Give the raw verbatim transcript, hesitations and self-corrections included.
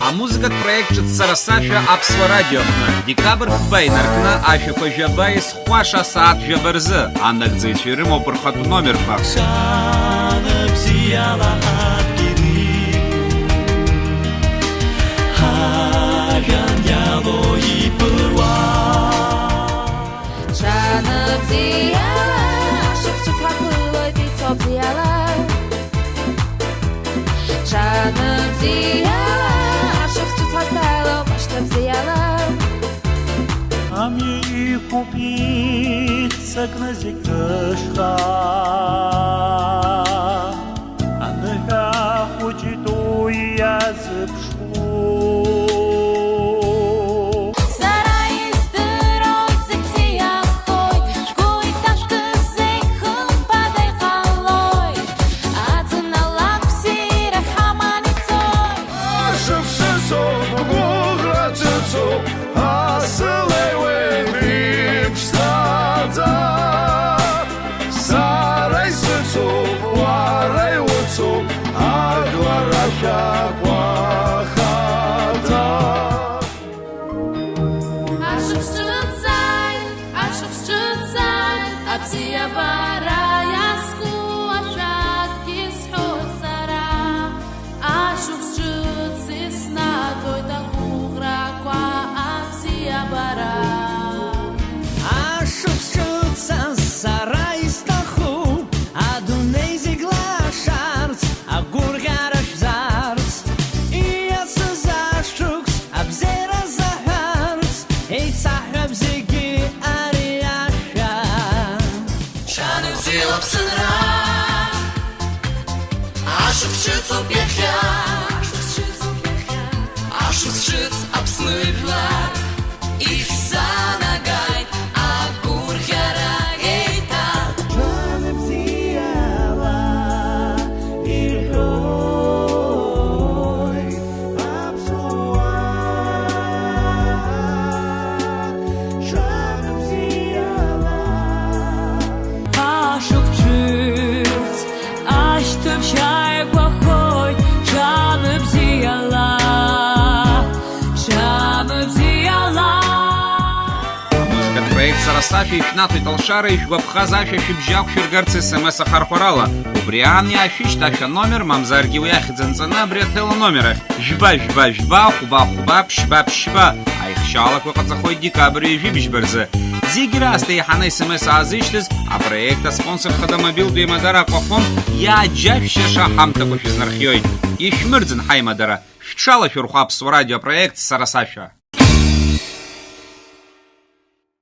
Амузыкатә проект ҿыц Сара сашәа Аԥсуа радио аҟны, декабр фба инаркны ашәақәа жәаба ес- хәаша асааҭ жәаба рзы, анагӡаҩцәа ирымоуп рхатә номерқәа. Шәаныбзиала ҳадгьыл иқәу, ҳажәҩан иалоу иԥыруа. Шәаныбзиала, ашықәс ҳаԥылоит ицо бзиала. Шәаныбзиала, ашықәс ҳазҭало ашьҭа бзиала. Амҩа иқәуп иццакны зегь рышҟа, аныҳәа хәыҷы ду иазыԥшу. Сара издыруеит, зегь бзиахоит, шәгәы иҭашәкыз зегь хымԥада иҟалоит, аӡын алаԥсирахь ҳаман ицоит. Ашықәс ҿыцоуп, гәыӷра ҿыцоуп, асы леиуеит иԥшӡаӡа. Сара исыцуп, уара иуцуп, ажәлар рашәақәа хада. Ашықәс ҿыцааит, ашықәс ҿыцааит, абзиабара иазку ашәакгьы сҳәоит сара. Ашықәс ҿыц иснаҭоит агәыӷрақәа абзиабара. Ашықәс ҿыц сара исҭахуп адунеи зегь лашарц, агәырӷьара шәзарц, ииасыз ашықәс абзиара заҳәарц, еицаҳҳәап зегьы ари ашәа. Шәаныбзиала Аԥсынра, ашықәс ҿыцуп иахьа. Ашықәс ҿыц Аԥсны жәлар, ишәзаанагааит агәырӷьара еиҭа. Шәаныбзиала ирҳәоит аԥсуаа. Шәаныбзиала. Ашықәс ҿыц ашьҭыбжь ааигәахоит, шәаныбзиала, шәаныбзиала. Амузыкатә проект Сара сашәа ишәнаҭоит алшара, ишәгәаԥхаз ашәа шәыбжьы ақәшәыргарц S M S ахархәарала. Убри аан иаашәышьҭ ашәа номер, мамзаргьы уи ахьӡ анҵаны абри аҭел аномер ахь. Жәба, жәба, жәба, хәба, хәба, ԥшьба, ԥшьба. Аихшьаалақәа ҟаҵахоит декабр ҩажәи бжьба рзы. Зегь раасҭа еиҳаны S M S аазышьҭыз, апроект аспонсор хада мобилтә еимадара Аквафон иааџьашәшьаша ҳамҭақәа шәызнархиоит. Ишәмырӡын ҳаимадара. Шәҽалашәырхәа Аԥсуа радио апроект Сара сашәа.